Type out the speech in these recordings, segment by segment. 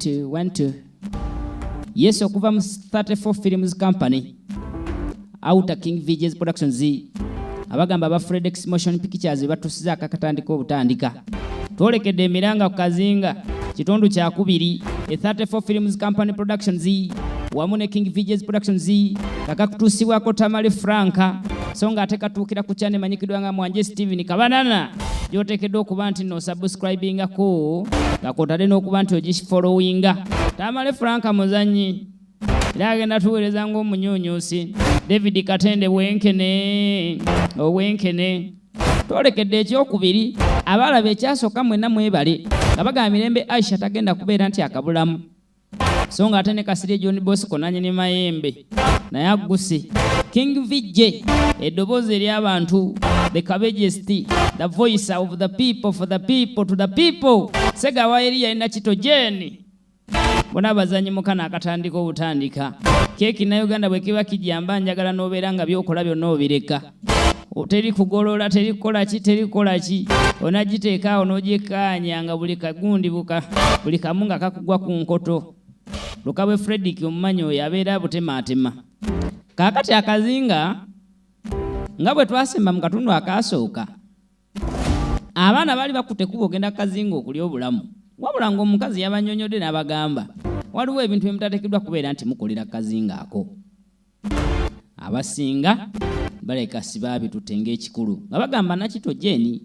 2 1 2. Yes, okuva mu 34 Films Company, Outer King VJs Productions, abagamba aba Fredex Motion Pictures batusiza akakatandika obutandika. Twolekedde emiranga ku kazinga kitundu kyakubiri. E 34 Films Company Productions wamu ne King VJs Productions kakakutuusibwako Tamale Franka, so nga ate katuukira ku channel emanyikiddwa nga Mwanje Steven Kabanana, gy'oteekeddwa okuba nti nosubscribingako nga kwotadde n'okuba nti ogifollowinga. Tamale Franka muzannyi era agenda tuweereza ng'omunyuunyuusi David Katende Bwenkene obwenkene. Twolekedde ekyokubiri. Abaalaba ekyasooka mwenna mwebale, nga bagamba Mirembe Aisha tagenda kubeera nti akabulamu, so nga ate ne Kasirye John Bosco nanyini mayembe naye agguse. King VJ, eddoboozi ery'abantu, the cabbages, the voice of the people, for the people, to the people. Segawa Eriya Nakito Jeni, bona abazanyi mukana akatandika obutandika. Keeki na Uganda bwe kiba kijamba, njagala n'obeera nga byokola byonna obireka. Teri kugolola, teri kukola ki, teri kukola ki, onagiteeka awo n'ogyekkaanya nga buli kagundi buka buli kamu nga kakugwa ku nkoto. Lukabwe Fredrick omumanyi oyo abeera abutemaatema. Kaakati akazinga, nga bwe twasemba mu katundu akaasooka, abaana baali bakutte kuba ogenda kazinga okulya obulamu, wabula ng'omukazi yabanyonyodde n'abagamba waliwo ebintu ebimutateekeddwa kubeera nti mukolera kazinga ako. Abasinga baleka si baabitutte ng'ekikulu, nga bagamba Nakito Jeni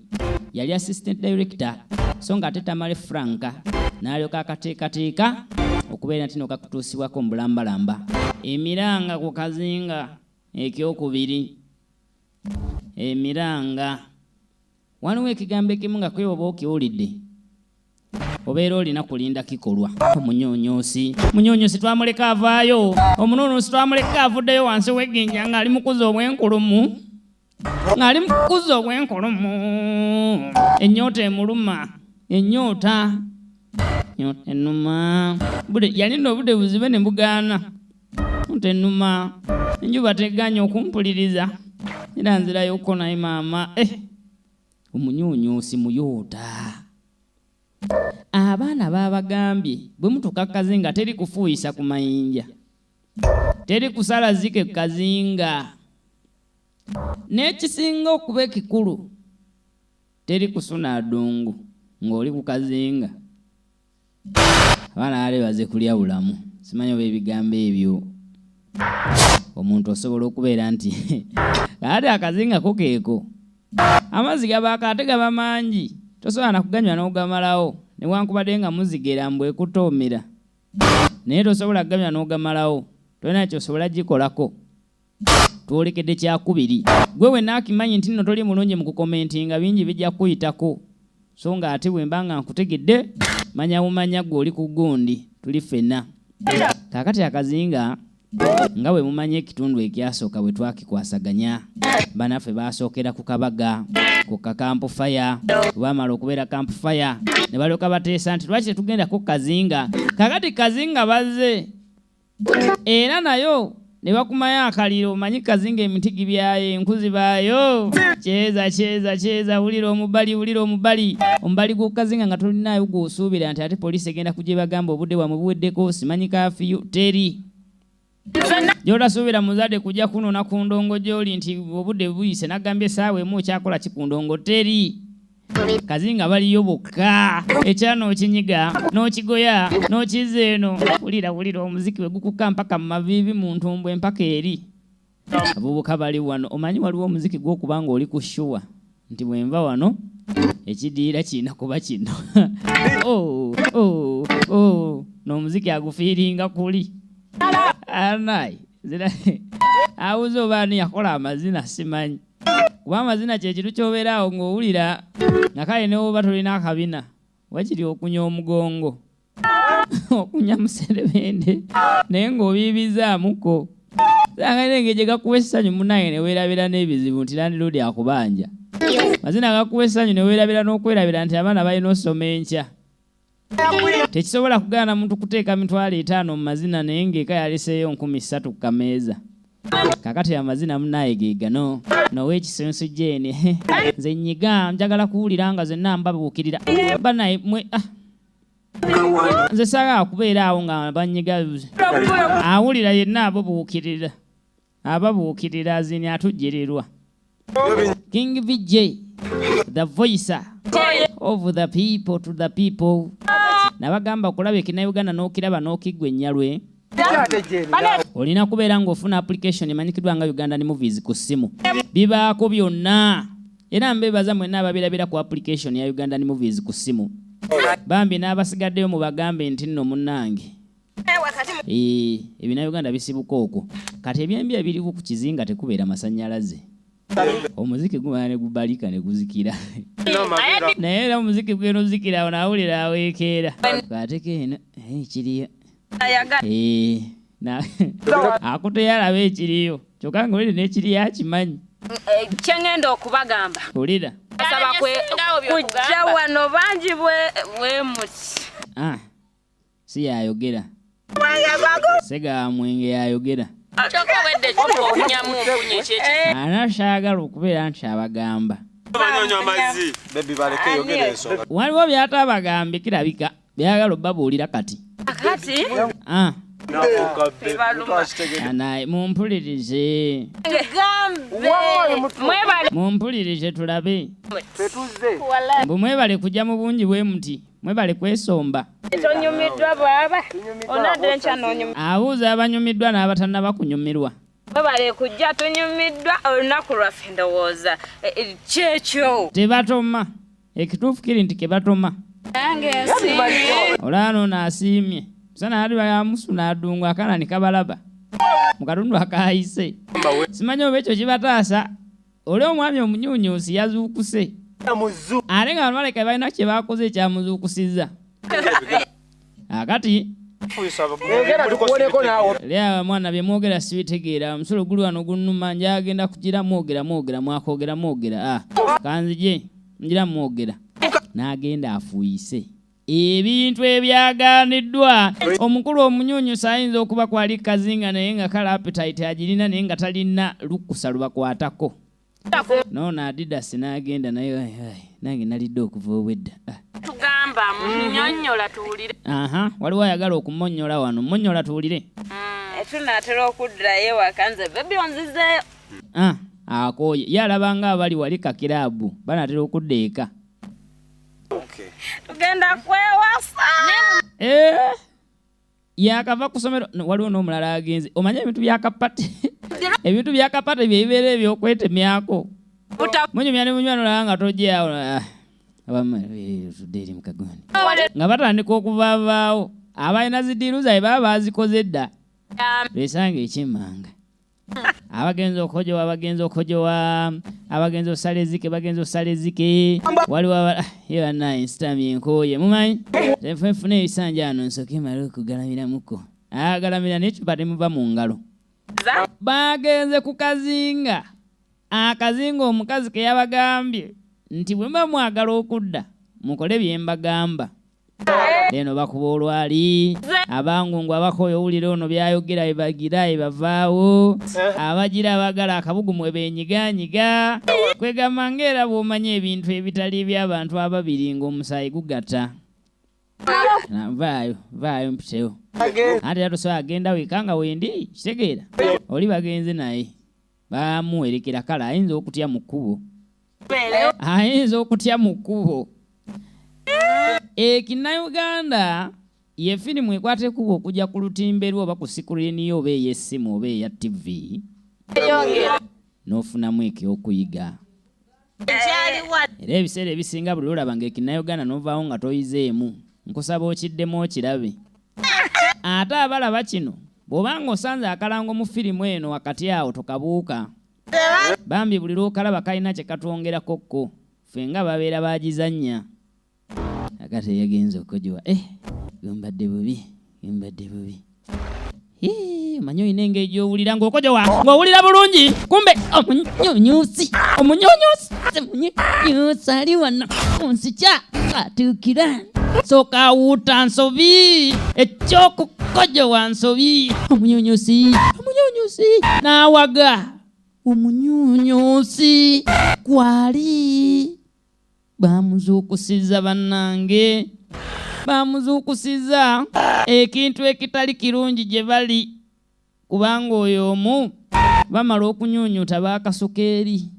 yali assistant director, so nga ate Tamale Franka n'alyoka akateekateeka okubeera nti nokakutuusibwako mu bulambalamba. Emiranga ku kazinga ekyokubiri. Emiranga, waliwo ekigambo ekimu nga kwewoba okiwulidde obeera olina kulinda kikolwa. Omunyunyusi, munyunyusi twamuleka avaayo, omununusi twamuleka avuddeyo wansi w'egginja ng'ali mukuza obwenkulumu, ng'ali mukuza obwenkulumu. Ennyota emuluma, ennyota, ennyota ennuma. Bude yalinda obudde buzibe ne bugaana. Nyota ennuma, enjuba teganya okumpuliriza, era nzirayoko naye maama. Eh, omunyunyusi muyoota. Abaana babagambye bwe mutuuka kazinga teri kufuuyisa ku mayinja, teri kusala zike ku kazinga, n'ekisinga okuba ekikulu, teri kusuna ddungu ng'oli ku kazinga. Abaana baali baze kulya bulamu. Simanyi oba ebigambo ebyo omuntu osobola okubeera nti ate akazinga ko keeko amazzi gabaako ate gaba mangi, tosobola nakuganywa n'ogamalawo, newankubadde nga muzigera mbwe ekutoomera, naye tosobola kuganywa n'ogamalawo, tolina kyosobola gikolako. Twolekedde kyakubiri. Gwe wenna akimanyi nti nno toli mulungi mu kukomentinga, bingi bijja kukuyitako, so nga ate bwe mba nga nkutegedde, manya bumanya gwe oli ku gundi, tuli ffenna. Kaakati akazinga, nga bwe mumanyi, ekitundu ekyasooka bwe twakikwasaganya, banaffe basookera ku kabaga ku kakampufaya. Bwe bamala okubeera campfire ne balyoka bateesa nti lwaki tetugenda ku kazinga. Kaakati kazinga bazze era nayo ne bakumayo akaliro. Omanyi kazinga emiti gibyayo, enku zibaayo, kyeza kyeza kyeza. Wulira omubali, wulira omubali, omubali gw'okukazinga nga tolinaayo gw'osuubira nti ate poliisi egenda kujja ebagamba obudde bwamwe buweddeko, simanyi curfew. Teri gy'otasuubira muzadde kujja kunona ku ndongo gy'oli nti obudde buyise, nagambye essaawa emu, okyakola ki ku ndongo? Teri kazinga, baliyo bokka. Ekyana okinyiga n'okigoya n'okizza eno. Wulira, wulira omuziki we gukukka mpaka mu maviivi mu ntumbwe empaka eri. Abavubuka bali wano. Omanyi waliwo omuziki gw'okuba nga oli ku sure nti bwenva wano ekidiira kirina kuba kino. Oh, n'omuziki agufiiringa kuli anayi awuze oba ani yakola amazina simanyi, kuba amazina kyekintu kyobeera awo ng'owulira nga kale newoba tolina akabina, wakiri okunya omugongo, okunya muserebende, naye ng'obiibizaamuko sanga nengeri gye gakuwa essanyu munaye ne weerabira n'ebizibu nti landlord akubanja. Mazina gakuwa essanyu ne weerabira n'okwerabira nti abaana balina osoma enkya. Tekisobola kugaana muntu kuteeka 50,000 mu mazina naye ng'eka yaleseeyo 3000 ku kameeza. Kakati amazina munaye ge gano nowekisunsu jeeni. Nze nyiga njagala kuwulira nga zenna mbabuukirira banaye mwe, ah. Nze saagala kubeera awo nga banyiga. Awulira yenna ababuukirira, ababuukirira azini atujjirirwa. King VJ, the voice of the people to the people. Nabagamba okulaba Ekinnauganda n'okiraba n'okiggwa ennyalwe, olina kubeera ng'ofuna application emanyikiddwa nga Ugandan Movies ku ssimu. Bibaako byonna, era mbebaza mwenna ababirabira ku application ya Ugandan Movies ku ssimu. Bambi n'abasigaddeyo mubagambe nti nno munnange, Ebinnauganda bisibuka okwo. Kati ebyembi ebiriwo ku kizinga tekubeera masannyalaze, omuziki gumala ne gubalika ne guzikira, naye era omuziki gwena ozikira awo nawulira aweekeera kwateko eno ekiriyo. Akuteyo alaba ekiriyo, kyokka nga olire n'ekiriyo akimanyi. Kyeŋŋenda okubagamba, Wulira. Asaba kujja wano bangi bwe muti. Ah, si yayogera, sega mwenge yayogera. Kyokka obwedde ecupa obunyamu mpunye ekyeki. Ana saagala okubeera nti abagamba. Banyonywa amazzi. Baby, baleke yogera ensonga. Waliwo byatabagambye, kirabika byagala obabuulira kati. Kati Ah, tebaluma. Naye mumpulirize. Tugambe mwebale. Mumpulirize tulabe. Mbu mwebale kujja mu bungi bwe muti, mwebale kwesomba. Tonyumiddwa bwaba onadde enkya n'onyumiddwa. Abuuza abanyumiddwa n'abatannaba kunyumirwa. Mwebale kujja, tunyumiddwa olunaku lwaffe. Ndowooza kyekyo. Tebatoma, ekituufu kiri nti kebatoma. Nange nsiimye. Olaba noono asiimye musana ali bayamusu n'adungu akaana ne kabalaba mu katundu akayise. Simanyi oba ekyo kibataasa. Oli omwami omunyunyusi yazuukuse, ate nga bano baleka balina kye bakoze ekyamuzuukusizza akati. Lya mwana, bye mwogera sibitegeera. Omusulo guli wano gunnuma, njagenda kugira mwogera mwogera mwakwogera mwogera. Ah, kanzije ngira mwogera. N'agenda afuuyise ebintu ebyagaaniddwa. Omukulu omunyunyusi ayinza okuba kwali kazinga, naye nga kale appetite agirina, naye nga talina lukusa lubakwatako. Noono Adidas n'agenda naye. Ai, ai, nange nalidde okuva obwedda. Ah. Tugamba munyonnyola tuwulire. Aha, waliwo ayagala okumonnyola wano. Monnyola tuwulire. Tunaatera okuddirayo ewaka, nze baby onzizeeyo. Ah, akooye ye alaba nga abali wali kakiraabu banatera okudda eka. Tugenda kwewasa. Eh, yakava ku ssomero. No, waliwo n'omulala agenze. Omanye ebintu byakapate, ebintu byakapate byebibeera ebyokwetemyako. Munyumya ne munywani, olaba nga tojyawo. Ah, abamu tudde eri mukagoni nga batandika okuvaavaawo. Abalina zi deal zaabwe baba bazikoze dda, besanga ekyemmanga abagenza okojowa, abagenza okojowa, abagenza osala ezike, bagenza osala ezike. Waliwo ye bannaye nsitamye enkooye, mumanyi nfuna ebisanja ano, nsooke male okugalamiramuko. Agalamira n'ecupa temuva mu ngalo. Bagenze ku kazinga, akazinga omukazi ke yabagambye nti bwe muba mwagala okudda mukole bye mbagamba. Eno bakuba olwali abangungu abakoyo. Owulira ono byayogera, bebagira ebavaawo, abagira abagala akabugumu benyiganyiga. Kwegamba ngaera bw'omanya ebintu ebitali eby'abantu ababiri ng'omusaayi gugatta. Vaayo, vaayo mpitewo, anti era tosobola agenda weka nga wendi kitegeera oli bagenze naye bamuwerekera. Kale ayinza okutya mu kkubo, ayinza okutya mu kkubo. Ekinnayuganda ye firimu ekwata ekkubo okujja ku lutimbe lwo oba ku screen yo oba ey'essimu oba eya TV, n'ofunamu ekyokuyiga. Era ebiseera ebisinga buli lwolaba nga Ekinnayuganda n'ovaawo nga toyizeemu, nkusaba okiddemu okirabe. Ate abalaba kino, bw'obanga osanze akalango mu firimu eno wakati awo, tokabuuka bambi. Buli lw'okalaba kalina kye katwongerako kko ffe nga babeera bagizannya. Akati eyagenza okukojowa, gumbadde bubi, gumbadde bubi. Omanyi olina engeri gy'owulira ng'okojowa ng'owulira bulungi, kumbe omunyunyusi, omunyunyusi, omunyunyusi ali wano munsikya atuukira. Sooka awuuta nsobi, ekyokukojowa nsobi. Omunyunyusi, omunyunyusi n'awaga, omunyunyusi kwali bamuzuukusiza bannange. Bamuzuukusiza ekintu ekitali kirungi gye bali, kubanga oyo omu bamala okunyuunyuuta baakasuka eri.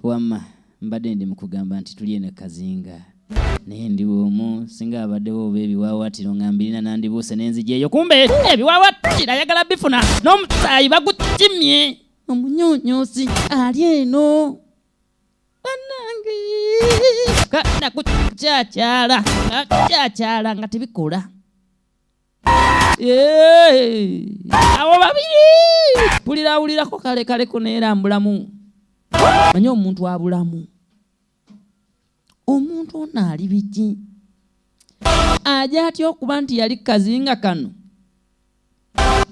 Wamma mbadde ndi mu kugamba nti tuli eno e Kazinga, naye ndi omu singa abaddewo oba ebiwaawaatiro nga mbirina nandibuuse ne nzija eyo. Kumbe ebiwaawaatiro ayagala bifuna n'omusaayi bagukimye, omunyuunyuusi ali eno. Bannange, kadda kukyakyala, kakyakyala nga tebikola. Abo babiri mpulira awulirako kale kaleko neerambulamu. Manyi omuntu abulamu, omuntu ono ali biki, aja atya okuba nti yali kazinga kano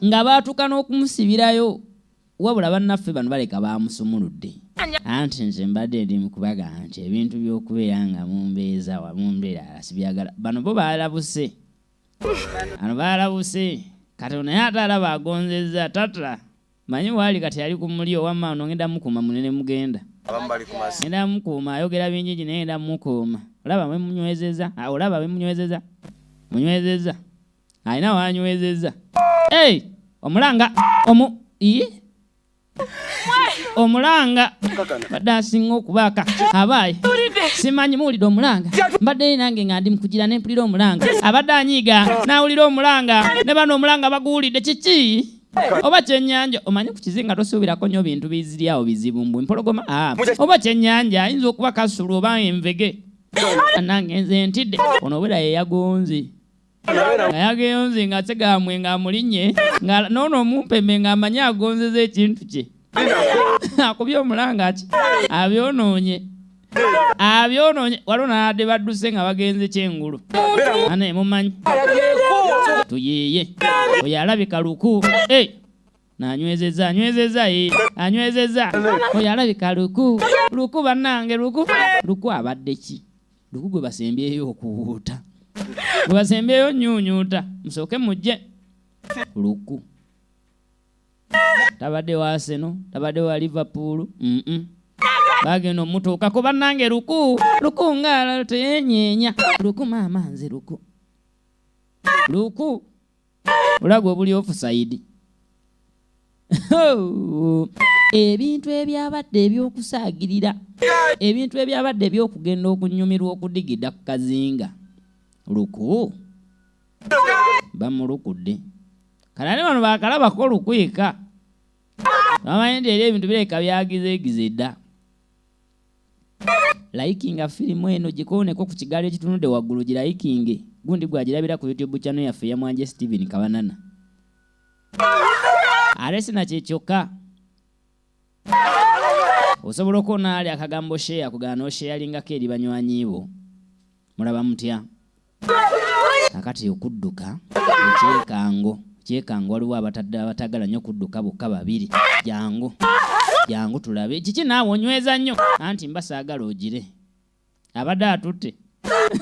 nga baatuuka n'okumusibirayo. Wabula bannaffe bano baleka baamusumuludde. Anti nze mbadde ndi mu kubagamba nti ebintu by'okubeera nga mumbeeza wa mumbeera sibyagala. Bano bo baalabuse, bano baalabuse. Kati ono naye ate alaba agonzezza tata manyi waali kati ali ku muli owamma ono ngenda mukuuma munene mugenda ngenda mukuuma ayogera bingi naye ngenda mukuuma. Olaba mwe munywezeza, olaba mwe munywezeza, munywezeza alina wanywezeza. Hey, omulanga omu iye omulanga mbadde asinga okubaaka abaaye simanyi muwulidde omulanga mbadde nange nga ndi mukugira ne mpulira omulanga abadde anyiiga n'awulira omulanga ne bano omulanga baguwulidde kiki oba kyennyanja omanyi ku kizinga tosuubirako nnyo bintu biziri awo bizibu mbu empologoma oba kyennyanja ayinza okuba kasulu oba envege nange nze ntidde ono obwera ye yagonze nga yagenze nga segamwe nga amulinye nga noono omumpembe nga amanyi agonzeza ekintu kye akubye omulanga ki abyonoonye abyonoonye waliwo naadde badduse nga bagenze kyengulu ane mumanyi tuyiiye oyo alabika luku nanywezeza anywezeza anywezeza oyo alabika luku luku bannange luku luku abadde ki luku gwe basembyeyo okuwuuta gwe basembyeyo nyuunyuuta musooke mujje luku tabadde wa Arsenal tabadde wa Liverpool bagenda omutuukako bannange luku luku nga teyenyeenya luku maama nze luku luku bulago obuli offside. Ebintu ebyabadde ebyokusaagirira, ebintu ebyabadde ebyokugenda okunyumirwa okudigida ku kazinga luku bamulukudde. Kale ate bano bakalabako lukweka bamanyi nti eri ebintu bireka byagizeegize dda. Likinga firimu eno gikooneko ku kigaali ekitunudde waggulu girayikinge gundi gwagirabira ku YouTube channel yaffe eya Mwanje Steven Kabanana. Ate sina kye kyokka, osobola okukoona ali akagambo share kugana n'osheyalingako eri banywanyi bo. Mulaba mutya? Kakati okudduka ekyekango kyekango waliwo abatadde abatagala nnyo kudduka bokka babiri. Jangu jangu tulabe kiki naawe onyweza nnyo anti mba saagala ogire abadde atutte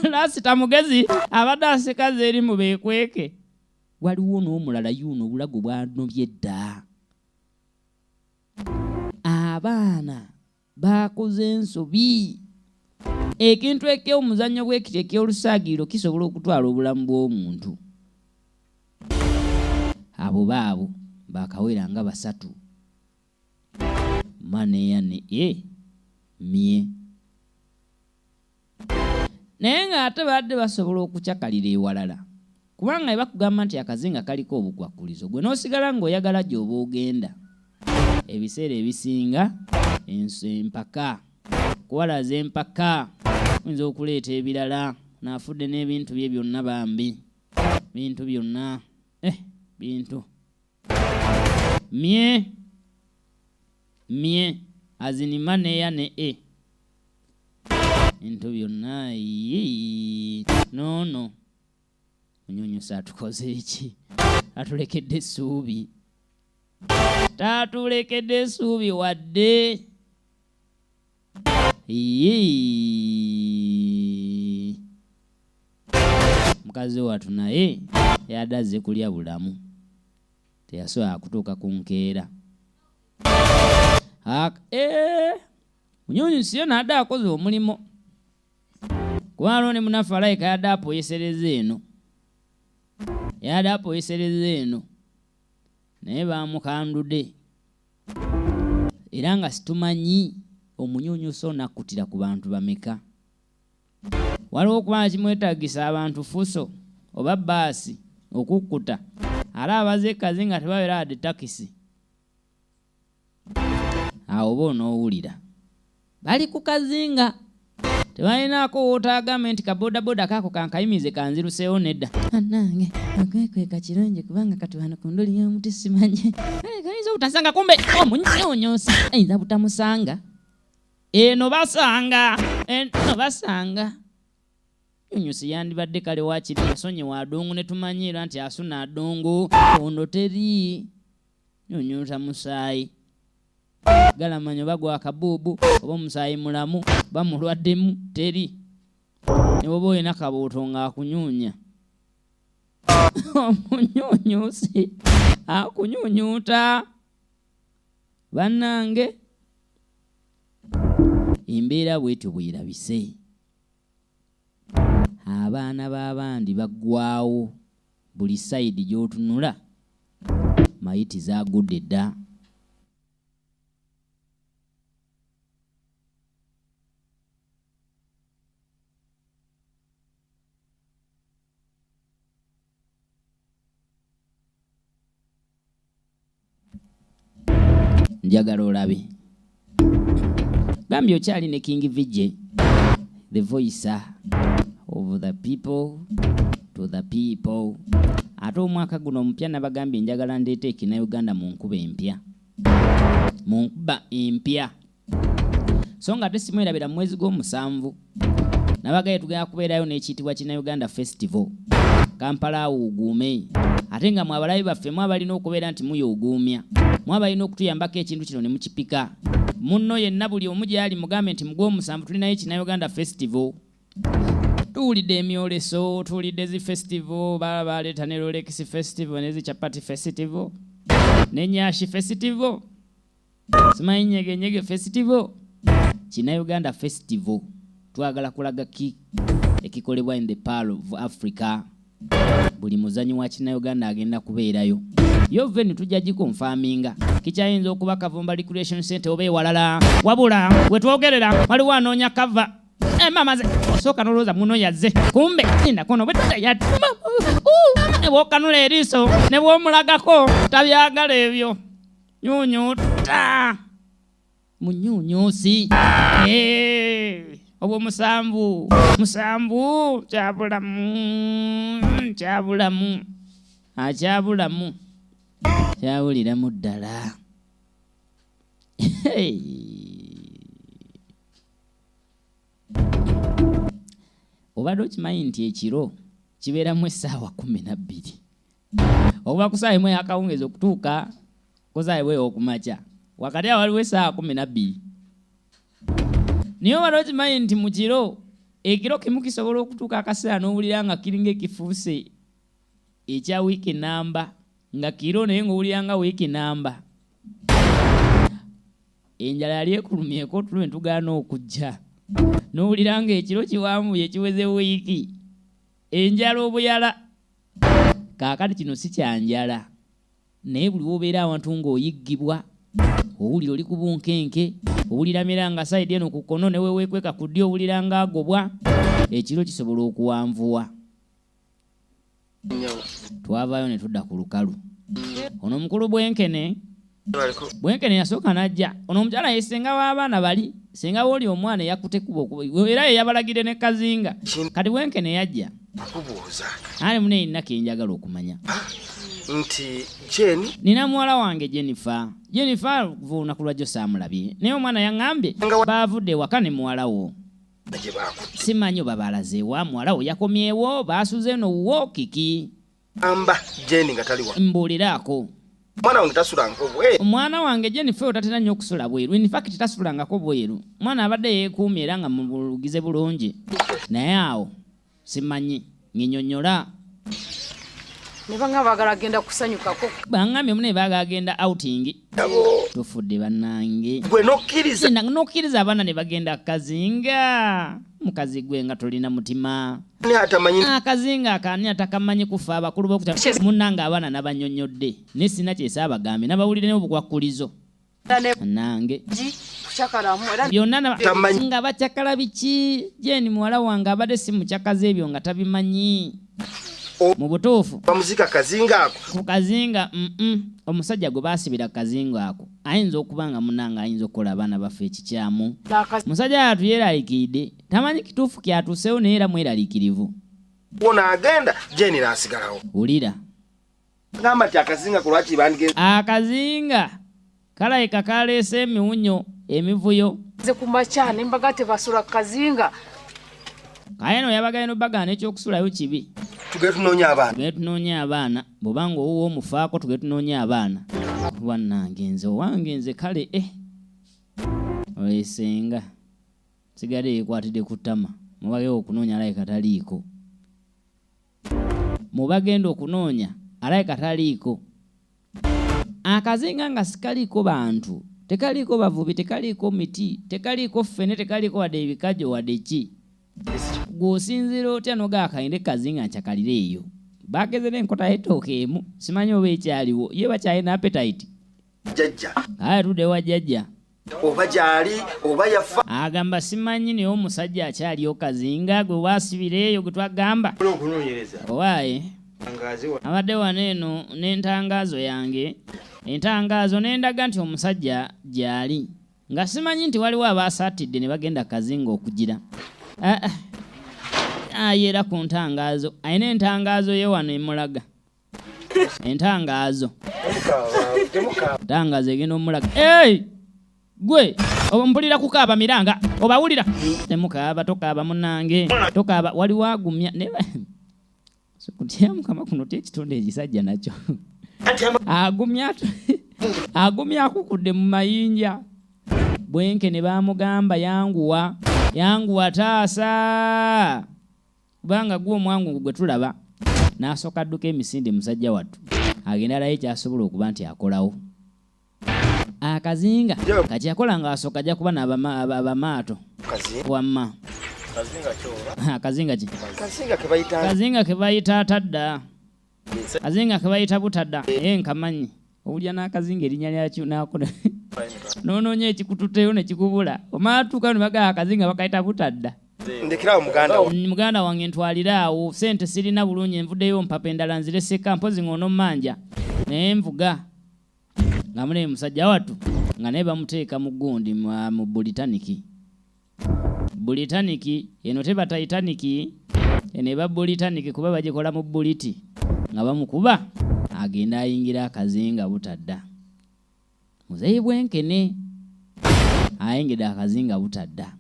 lasita mugezi abadde asikaza eri mu beekweke. Waliwo n'omulala yuno obulago bwanobye dda. Abaana baakoze ensobi. Ekintu eky'omuzannyo bwekityo eky'olusaagiriro kisobola okutwala obulamu bw'omuntu. Abo baabo baakawera nga basatu. Ma ne ya ne e mye. Naye ng'ate baadde basobola okucakalira ewalala kubanga bwe bakugamba nti akazinga kaliko obukwakkulizo gwe n'osigala ng'oyagala gy'oba ogenda. Ebiseera ebisinga empaka kuwalaza empaka oyinza okuleeta ebirala n'afudde n'ebintu bye byonna bambi bintu byonna bintu mye mye azinima neya ne e bintu byonna noono munyunyusa atukoze eki atulekedde essuubi tatulekedde essuubi wadde mukazi wattu naye yadde azze kulya bulamu teyasobola kutuuka ku nkeera. Munyunyusi yo n'adde akoze omulimu. Kuba waliwo ne munaffe alabika yadde apoyesereza eno, yadde apoyesereza eno, naye baamukandude era nga situmanyi omunyunyusa onakkutira ku bantu bameka. Waliwo okuba nga kimwetagisa abantu fuso oba bbaasi okukkuta, ate abaze ekazi nga tebawera wadde takisi. Awo oba onoowulira bali ku kazinga tebalinaako wootagambe nti kabodaboda kaako kankayimize kanziruseewo nedda. Bannange okwekweka kirungi kubanga kati wano ku nduli y'omuti simanyi kayinza obutasanga, kumbe omunyunyusi ayinza butamusanga. Eno basanga, eno basanga. Nyunyusi yandibadde kale waakiri yasonyiwa adungu ne tumanyiira nti asuna adungu ono teri nyunyuta musaayi galamanya oba gwa kabuubu oba omusaayi mulamu oba mulwaddemu teri ne bwoba olina kabuuto ng'akunyuunya omunyunyusi akunyunyuta. Bannange embeera bwetyo bwerabise, abaana b'abandi baggwawo buli sayidi gy'otunula mayiti zaagudde dda. Njagala olabe gambye okyali ne King VJ, the voice of the people to the people. Ate omwaka guno omupya nabagambye njagala ndeete ekina Uganda mu nkuba empya, mu nkuba empya. So nga ate simwerabira mu mwezi gw'omusanvu nabagaye tugenda kubeerayo n'ekiyitibwa kina Uganda Festival Kampala awuuguume, ate nga mwe abalabi baffe mwe abalina okubeera nti muyuuguumya, mwe abalina okutuyambako ekintu kino ne mukipika munno yenna buli omu gy'ali mugambe nti mu gw'omusanvu tulinayo kina Uganda Festival. Tuwulidde emyoleso, tuwulidde zi festival, baba baleeta ne Rolex Festival ne zi Chapati Festival ne Nyashi Festival, simanyi Nyege Nyege Festival, kina Uganda Festival. Twagala kulaga ki ekikolebwa in the pearl of Africa. Buli muzanyi wa kina Uganda agenda kubeerayo. Yo venue tujja gikonfaminga, kikyayinza okuba Kavumba Recreation Center oba ewalala, wabula wetwogerera waliwo anoonya kava. Mama ze osooka n'olowooza muno yazze, kumbe linda kono bwe yatuma ne bw'okanula eriiso ne bw'omulagako tabyagala ebyo. Nyunyuta munyunyusi obwo musanvu musanvu kyabulamu kyabulamu akyabulamu kyawuliramu ddala. Obadde okimanyi nti ekiro kibeeramu essaawa 12 okuva ku ssaawa 1 ey'akawungeezi okutuuka ku ssaawa 1 ey'okumakya, wakati awo waliwo essaawa 12. Naye obadde okimanyi nti mu kiro ekiro kimu kisobola okutuuka akaseera n'owulira nga kiringa ekifuuse ekya wiiki namba, nga kiro naye ng'owulira nga wiiki namba. Enjala yali ekulumyeko otulo ne tugaana okujja, n'owulira ng'ekiro kiwanvuye kiweze wiiki, enjala obuyala. Kaakati kino si kya njala, naye buli w'obeera awantu ng'oyiggibwa owulira oli ku bunkenke, owulira mira nga sayidi eno ku kkono ne weweekweka ku ddyo owulira ng'agobwa. Ekiro kisobola okuwanvuwa. Twavaayo ne tudda ku lukalu. Ono omukulu Bwenkene, Bwenkene yasooka n'ajja. Ono omukyala ye ssenga w'abaana bali, ssenga w'oli omwana eyakutte ekkubo era ye yabalagidde ne Kazinga. Kati Bwenkene yajja. Kubuuza. Ali mune nina kye njagala okumanya. Nti Jane. Nina muwala wange Jennifer. Jennifer okuva olunaku lwajjo saamulabye. Naye omwana yaŋŋambye baavudde ewaka ne muwala wo. Simanyi oba balaze wa muwala wo yakomyewo, baasuze eno wuwo kiki? Amba Jane nga tali wa. Mbuuliraako. Omwana wange tasulangako bweru. Omwana wange Jennifer oyo tatera nnyo okusula bweru. In fact tasulangako bweru. Omwana abadde yeekuumye era nga mulugize bulungi. Naye awo simanyi nginyonnyola. Ne bangamba baagala genda kusanyukako. Bangambye mune baagala genda outing. Tufudde bannange. Gwe nokkiriza. Nokkiriza abaana ne bagenda kazinga. Mukazi gwe nga tolina mutima. Ani atamanyi? Akazinga akani atakamanyi kufa abakulu bokuta munnange abaana nabanyonnyodde. Naye sirina kyesaabagambye nabawulire n'obukwakkulizo. Nange. Byonna nga bacakala biki? Jeni muwala wange abadde si mucakaza ebyo nga tabimanyi. Mu butuufu. Bamuzika kazinga ako. Ku kazinga, Omusajja gwe baasibira ku kazinga ako ayinza okuba nga munnange ayinza okukola abaana baffe ekikyamu. Musajja wattu yeeraliikiridde. Tamanyi kituufu kyatuuseewo naye era mweraliikirivu. Ono agenda, Jeni n'asigalawo. Wulira. Gamba nti akazinga ku lwaki bandigenze. Akazinga kalabika kaleese emiwunyo, emivuyo. Nze ku makya ne mbaga tebasula ku kazinga. Kale no yabagaye no bagaana ekyokusulayo kibi. Tugende tunoonye abaana. Tugende tunoonye abaana bw'oba ng'owuwo omufaako tugende tunoonye abaana. Bannange nze owange nze kale eh. Oyo senga sigadde yeekwatidde ku ttama mubagenda okunoonya alabika taliiko. Mubagenda okunoonya alabika taliiko. Akazinga nga sikaliiko bantu, tekaliiko bavubi, tekaliiko miti, tekaliiko ffene, tekaliiko wadde ebikajjo wadde ki. Gw'osinziira otya n'ogamba kagende kazinga nkyakalire eyo. Baageze n'enkota y'ettooke emu simanyi oba ekyaliwo ye bakyalina appetite. Jjajja. Kale tudde wa jjajja. Oba gy'ali oba yafa. Agamba simanyi naye omusajja akyaliyo kazinga gwe baasibira eyo gwe twagamba. Okunoonyereza. Owaaye. Abadde wano eno n'entangaazo yange. Entangaazo ne ndaga nti omusajja gy'ali. Nga simanyi nti waliwo abaasaatidde ne bagenda kazinga okugira. Ah, ah. Ayeera ku ntangaazo. Alina entangaazo ye wano emulaga. Entangaazo. Entangaazo egenda omulaga. Hey! Gwe mpulira kukaaba miranga obawulira temukaaba tokaaba munnange tokaaba waliwo agumya ne kutya mukama kuno ty ekitonde ekisajja nakyo agumya agumya akukudde mu mayinja bwenke ne bamugamba yanguwa yanguwa taasa kubanga gwe omwangu gwe tulaba n'asooka adduka emisinde musajja wattu agenda alayo kyasobola okuba nti akolawo akazinga kati yakola ng'asooka ajja kuba n'abamaato wamma akazinga ki Kazinga ke bayita kazinga ke bayita atadda kazinga ke bayita butadda ee nkamanyi owulya n'akazinga erinnya lyakyo nako n'onoonya ekikututeyo ne kikubula omala tuuka ne bagamba akazinga bakayita butadda. Ndekerawo muganda wo. Muganda wange ntwalire awo sente sirina bulungi nvuddeyo mpapa endala nzireseka mpozi ng'onommanja naye nvuga nga munaye musajja wattu nga naye bamuteeka mu gundi mu Britannic. Britannic eno teba Titanic, eno eba Britannic kuba bagikola mu buliti nga bamukuba agenda ayingira akazinga butadda. Muzeeyi bwenkene ayingidde akazinga butadda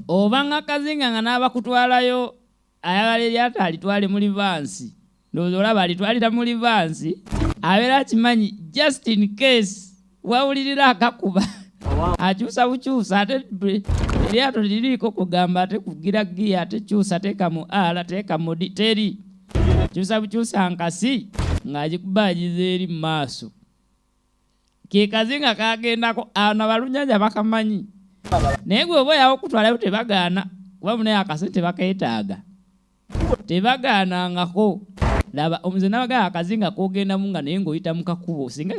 oba nga akazinga nga n'abakutwalayo ayagala eryato alitwale mu reverse. Ndowooza olaba alitwalira mu reverse abeera akimanyi just in case wawulirira akakuba akyusa bukyusa ate eryato liriiko kugamba ate kugira giya ate kyusa teeka mu R teeka mu D teri kyusa bukyusa nkasi ng'agikuba agiza eri mu maaso ke kazinga kagendako ano abalunyanja bakamanyi naye gwe oba oyawo okutwalayo tebagaana kuba munaye akasente bakeetaaga tebagaanangako. Laba omuze nabagaa akazinga kogendamu nga naye ng'oyita mu kakubo singa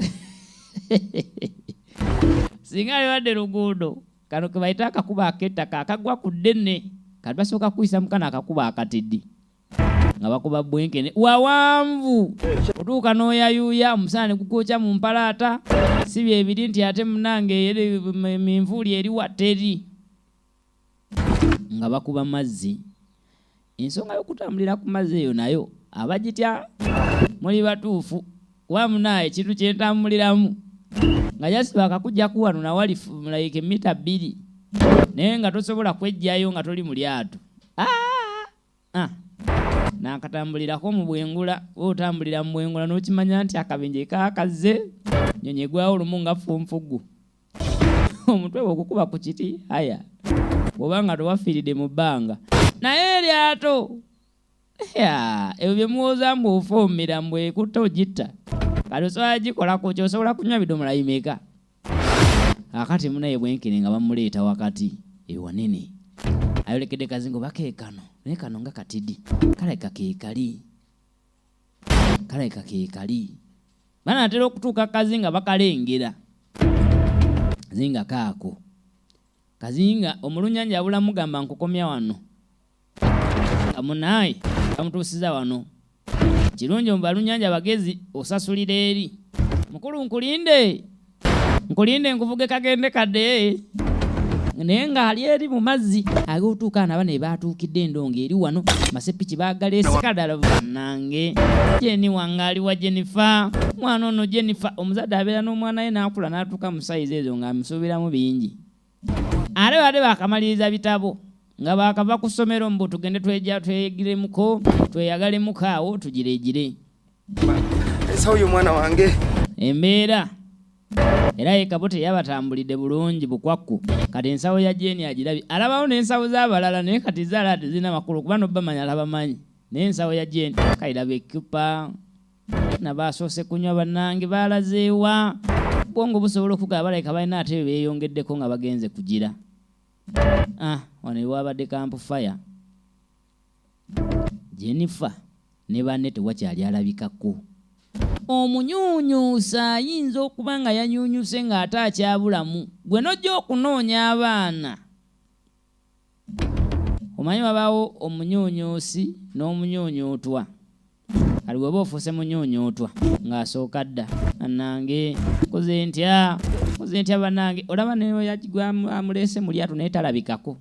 singa libadde luguudo kano ke bayita akakubo ak'ettaka akagwa ku ddene kati basooka kuyisa mu kano akakubo akatiddi nga bakuba bwenkene wawanvu otuuka n'oyayuuya omusana ne gukwokya mu mpalaata si byebiri nti ate munange minvuuli eriwa teri nga bakuba mazzi. Ensonga y'okutambulira ku mazzi eyo nayo abagitya muli batuufu kuba munaaye ekintu kyentambuliramu nga just bakakugjaku wano nawali like mita 2 naye nga tosobola kwejjayo nga toli mu lyato. Ah! Ah! Nakatambulirako mu bwengula oba otambulira mu bwengula n'okimanya nti akabenje kaakazze nyonyi egwawo lumu nga funfugu omutwe bw'okukuba ku kiti aya bw'oba nga towafiiridde mu bbanga naye eryato. Ebyo bye muwooza mbu ofuumira mbu ekutta ogitta, kati osobola gikolako ki? Osobola kunywa bidomola bimeka? Akati munaye bwenkene nga bamuleeta wakati ewanene ayolekedde kazingo bakeekano, naye kano nga katidi kalabika keekali, kalabika keekali. Banaatera okutuuka kazinga bakalengera zinga kaako kazinga. Omulunyanja abula mugamba nkukomya wano nga munaye bamutuusiza wano. Kirungi mu balunyanja bagezi osasulira eri mukulu, nkulinde nkulinde nkuvuge kagende kadde, naye ng'ali eri mu mazzi ag'otuuka ana bano baatuukidde endongo eri wano masepiki baagaleese kadala. Bannange, Jeni wange aliwa? Jenifa, mwana ono Jenifa, omuzadde abeera n'omwana we n'akula n'atuuka mu sayizi ezo ng'amusuubiramu bingi, ate badde bakamaliriza bitabo nga bakava ku ssomero, mbu tugende tweja twegiremuko tweyagalemuko awo tugiregire. Ensawo y'omwana wange. Embeera era ye Kabote yabatambulidde bulungi bukwakku. Kati ensawo ya Jeni agirabye, alabawo n'ensawo z'abalala, naye kati zaala tezirina makulu kuba nobamanya tabamanyi, naye ensawo ya Jeni kaliraba ecupa nabasoose kunywa. Bannange, balazeewa? Bwongo busobola okugaba, balabika balina ate bye beeyongeddeko nga bagenze kugira. Ah, wano ewabadde camp fire, Jennifer ne banne tewakyali alabikako. Omunyuunyuusa ayinza okuba nga yanyuunyuse ng'ate akyabulamu, gwe nojja okunoonya abaana. Omanyi wabaawo omunyuunyuusi n'omunyuunyuutwa. Kati bw'oba ofuuse munyuunyuutwa ng'asooka dda, bannange nkoze ntya, nkoze ntya bannange? Olaba ne amuleese mu lyato naye talabikako,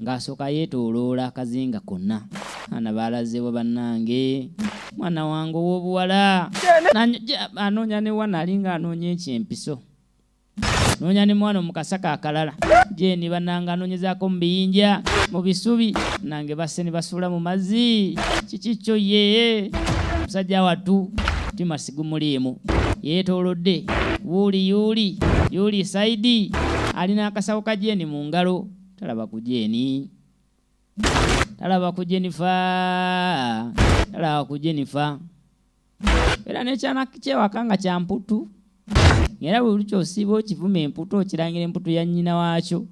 ng'asooka yeetooloola akazinga konna. Abaana balazeewa bannange? Mwana wange ow'obuwala anoonya ne wana alinga anoonya ekyempiso, noonya ne mwana mu kasaka akalala. Jeni bannange anoonyezaako mu biyinja, mu bisubi, nange basse ne basuula mu mazzi. Kiki kyo ye musajja wattu mutima sigumuliimu, yeetoolodde wuuli yuuli yuuli saidi, alina akasawo ka Jeni mu ngalo, talaba ku Jeni, talaba ku Jenifa, talaba ku Jenifa. Era nekyana kyewaka nga kyamputu, era buli lukyosiiba okivuma emputu, okirangira emputu ya nnyina waakyo,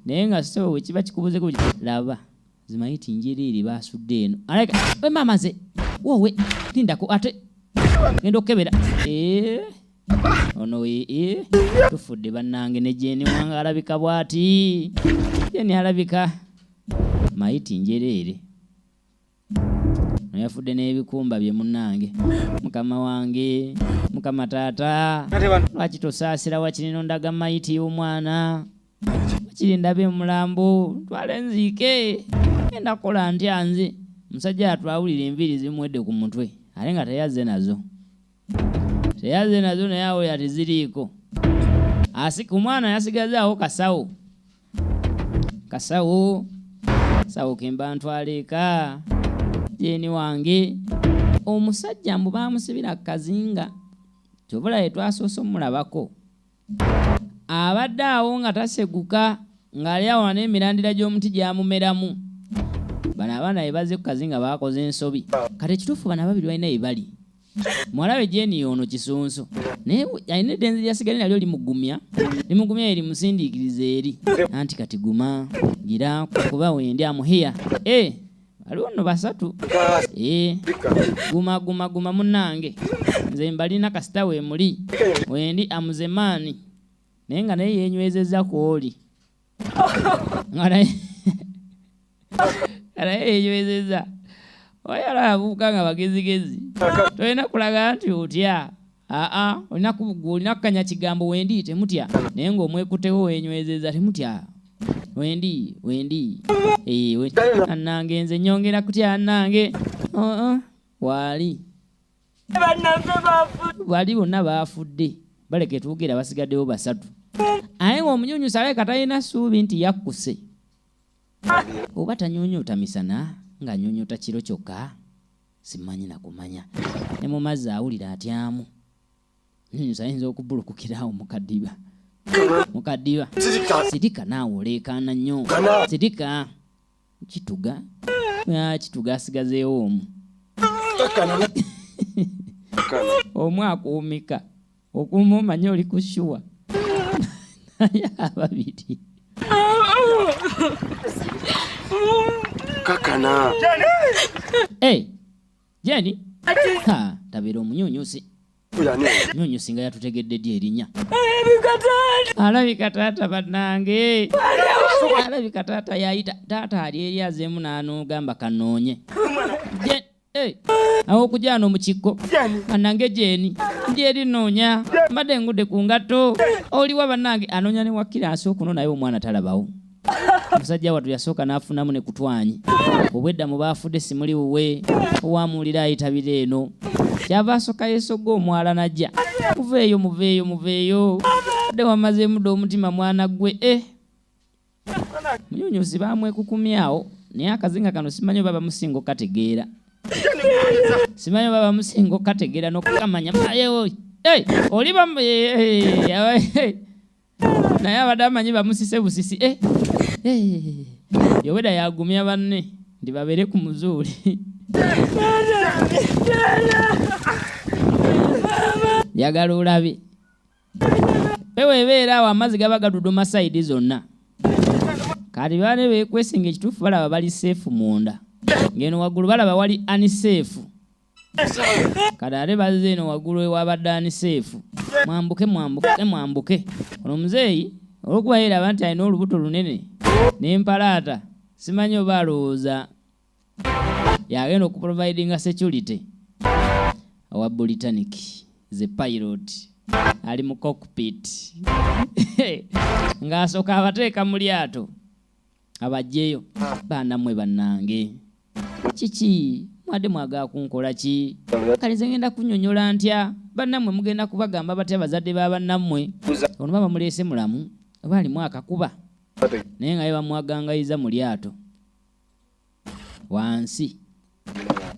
naye nga so bwe kiba kikubuzeko. Laba zimanyi ti njiriiri baasudde eno, alabika we maama nze wowe lindako ate genda okukebera. Eh, ono ee tufudde bannange. Ne Jeni wange alabika bw'ati, Jeni alabika mayiti njereere, yafudde n'ebikumba bye. Munnange, mukama wange, mukama taata, lwaki tosaasira wakirino ndaga mayiti y'omwana, wakiri ndabe omulambo twale nziike. Genda kukola ntya nze? Musajja atwawulira enviiri zimuwedde ku mutwe, ate nga teyazze nazo, teyazze nazo, naye awo teziriiko. Ku mwana yasigazaawo kasawo, kasawo sawo kemba ntwala eka. Jeni wange omusajja mbu bamusibira kazinga, kyobula ye twasoose omulabako abadde awo nga taseguka, ng'ali awo n'emirandira gy'omuti gyamumeramu. Bano abaana be bazze ku kazinga bakoze ensobi. Kati ekituufu bano ababiri balina bye bali. Muwala we Jeni ono kisunsu, naye alina eddenzi lyasigale nalyo limugumya, limugumya ye limusindiikiriza eri anti kati guma gira kuba wendi amuhiya. E waliwo nno basatu. E guma guma guma munnange, nze mbalina kasita weemuli wendi amuzemaani, naye nga naye yenywezezza kwoli, nga naye yenywezezza. Oyala abavubuka nga bagezigezi, tolina kulaga nti otya, aa olina olina kukanya kigambo wendi temutya, naye ng'omwekutewo wenywezezza temutya, wendi wendi. Annange nze nyongera kutya annange. Waali bali bonna baafudde, baleka etuugira basigaddewo basatu, aye ng'omunyunyusa alabika talina ssuubi nti yakkuse oba tanyunyuta misana, ng'anyunyuta kiro kyokka, simanyi nakumanya. Ne mu mazzi awulira atyamu, nyunyusa ayinza okubulukukirawo mukaddiba, mukaddiba. Sirika naawe, oleekaana nnyo, sirika kituga. Kituga asigazeewo omu. Omu akuumika. Okuuma omanyi oli ku shuwa. Naye ababiri. Kakana. Hey, Jenny. Ha, tabeera omunyunyusi. Nyunyusi nga yatutegedde ddi erinnya. Alabika taata bannange. Alabika taata yayita. Taata ali eri azeemu n'anoogamba kanoonye. Hey, awo okujana omukikko bannange Jeni ndi eri noonya mbadde ngudde ku ngatto oliwa bannange anoonya ne wakkira okuno naye omwana talabawo. Omusajja wattu yasooka n'afunamu ne kutwanyi obwedda mu baafudde simuli wuwe owamuwulira ayitabira eno kyava asooka yeesogga omwala najja muveeyo muveeyo muveeyo dde wamazeemu dda omutima mwana ggwe Munyunyusi bamwekukumyawo naye akazinga kano simanyi oba bamusinga okukategeera. Simanyi oba bamusinga okukategeera n'okukamanya. Oli naye abadde amanyi bamusise busisi. Yoweda yagumya banne nti babeere ku muzuuli. Njagala olabe. Pewa ebeera awo amazzi gaba gaduduma sayidi zonna. Kati bane beekwesinga ekituufu balaba bali seefu munda. Ng'eno waggulu balaba wali aniseefu. Kati ate bazze eno waggulu ewabadde aniseefu. Mwambuke mwambuke mwambuke. Ono muzeeyi olw'okuba yeeraba nti alina olubuto lunene n'empalaata simanyi oba alowooza yagenda okuprovidinga security owa Britannic the pilot ali mu cockpit ng'asooka abateeka mu lyato abajjeyo. Baana mmwe bannange kiki mwadde mwagala kunkola ki? Kale nze ngenda kunnyonnyola ntya bannammwe mugenda kubagamba batya bazadde ba bannammwe ono baba muleese mulamu oba alimu akakuba naye nga ye bamwagangayiza mu lyato wansi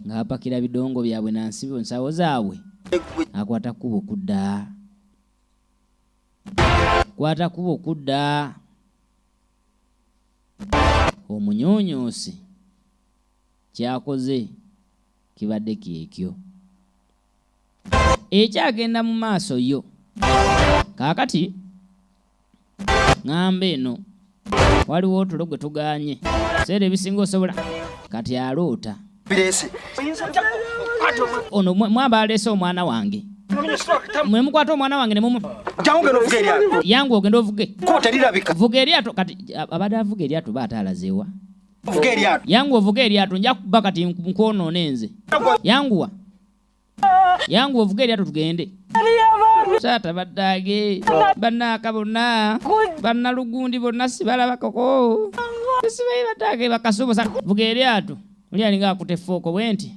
ng'apakira bidongo byabwe na nsibo nsawo zaabwe akwata kkubo kudda kwata kkubo kudda omunyuunyuusi kyakoze kibadde kyekyo ekyagenda mu maaso yo kaakati ŋŋamba eno waliwo otulo gwe tuganye seera ebisinga osobola kati aloota ono mwaba aleese omwana wange mwe mukwata omwana wange ne mumu yangu ogenda ovuge vuga eryato kati abadde avuga eryato ba ate alazeewa yangu ovuge eryato nja kuba kati nkwonoona enze yanguwa yangu ovuge eryato tugende taata baddaage bannaaka bonna bannalugundi bonna sibalabakoko sibayi baddaage bakasuubusa vuga eryato oli alinga akuta effooko bwe nti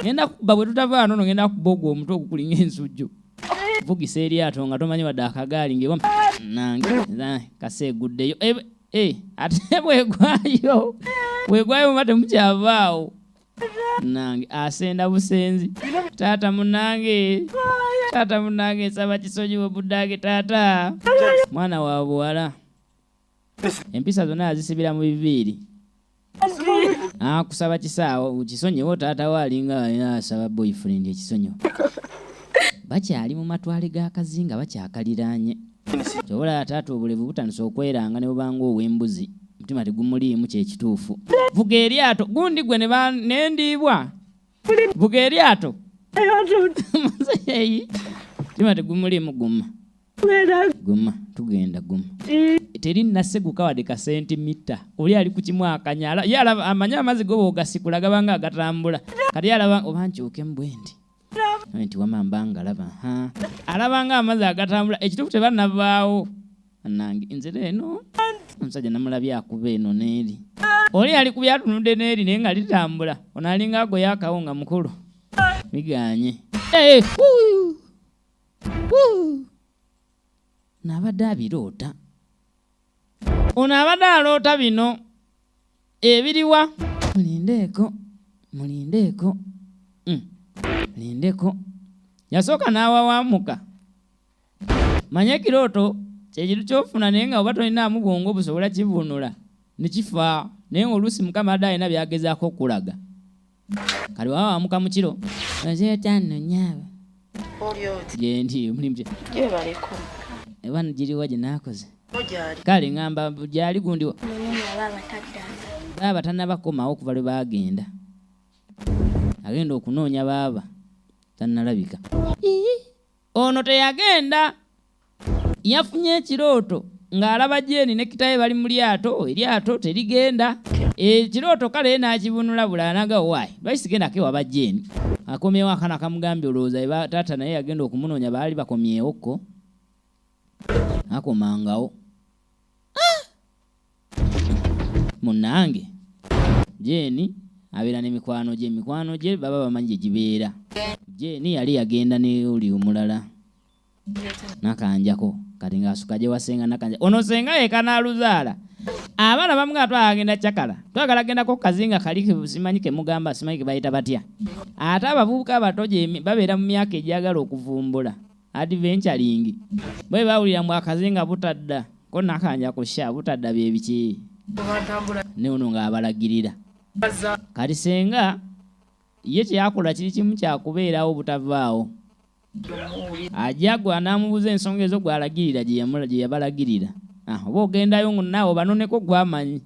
ngenda kuba bwe tutava wano no ngenda kuba ogwo omutwe ogukulinga ensujju vugisa eryato nga tomanyi wadde akagaali ngewa nange kaseeguddeyo ate bwegwayo bwegwayo muba temukyavaawo nange asenda busenzi taata munange taata munange nsaba kisonyiwe buddange taata mwana wa buwala empisa zonna azisibira mu biviiri akusaba kisaawo kisonyiwo taata we alinga asaba boyfriend ekisonyiwo bakyali mu matwale g'akazinga bakyakaliraanye kyobola taata obulevu butandise okweranga ne bubanga ow'embuzi mutima tegumuliimu kyekituufu vuga eryato gundi gwe nendiibwa vuga eryato muzeeyi mutima tegumuliimu guma guma tugenda guma teri naseguka wadde ka sentimita oli ali ku kimu akanyala ye alaba amanyi amazzi go bw'ogasikula gabanga agatambula kati alaba oba nkyukemu bwe nti nti wama mbanga alaba alaba nga amazzi agatambula ekituufu tebannavaawo nange nzira eno omusajja namulabye akuba eno n'eri oli ali ku byatunudde n'eri naye nga litambula ono alinga agoye akawo nga mukulu biganye nabadde abiroota ono abadde aloota bino ebiriwa mulindeeko mulindeeko lindeko yasooka n'awawamuka manye ekirooto kyekintu kyofuna naye nga oba tolinaamu bwongo busobola kivunula ne kifa. Naye ng'oluusi Mukama adde alina by'agezaako okukulaga. Kati waba wamuka mu kiro, ozeeta nno nnyabo. Oli oti? Gyendi, omulimu gye. Gyebaleko. Eba giriwa gye naakoze? Gyali. Kale ŋŋamba gyali gundi. Munene baaba taddanga. Baaba tannabakomawo okuva lwe baagenda. Agenda okunoonya baaba tannalabika. Ii, ono teyagenda, yafunye ekirooto ng'alaba Jeeni ne kitaye bali mu lyato, eryato terigenda. Ekirooto kale ye n'akibunula bulala naga waayi lwaki sigendako ewaba Jeeni. Akomyewo akaana kamugambye olowooza taata naye yagenda okumunoonya baali bakomyewo ko akomangawo. Munnange Jeeni abeera ne mikwano gye, mikwano gye baba bamanyi gye gibeera. Jeeni yali yagenda ne oli omulala Nakanjako, kati ng'asuka gye wasenga Nakanja. Ono senga ye kanaaluzaala. Abaana bamu nga twagala genda cakala, twagala gendako ku kazinga kali simanyi ke mugamba, simanyi ke bayita batya. Ate abavubuka abato gye babeera mu myaka egyagala okuvumbula adventuring, bwe bawulira mbu akazinga butadda ko Nakanja kusha butadda bye biki, ne ono ng'abalagirira. Kati senga ye kyeyakola kiri kimu kyakubeerawo butavaawo, ajja gwe anaamubuuza ensonga ezo gw'alagirira gye yabalagirira. Oba ogendayo naawe obanoneko gwamanyi.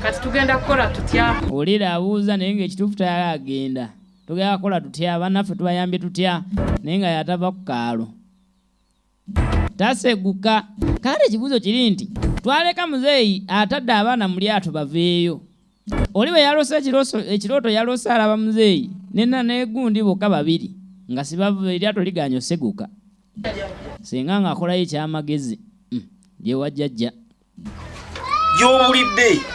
Kati tugenda kukola tutya? Olira abuuza naye ng'ekituufu tayagala agenda. Tugenda kukola tutya? Bannaffe tubayambye tutya? Naye nga yatava ku kaalo taseguka. Kale ekibuuzo kiri nti twaleka muzeeyi atadde abaana mu lyato baveeyo. Oli bwe yalose ekirooto yalose alaba muzeeyi nena negundi bokka babiri nga sibava, eryato liganye oseguka. Singa ng'akolayo ekyamagezi gye wajjajja gy'obulidde.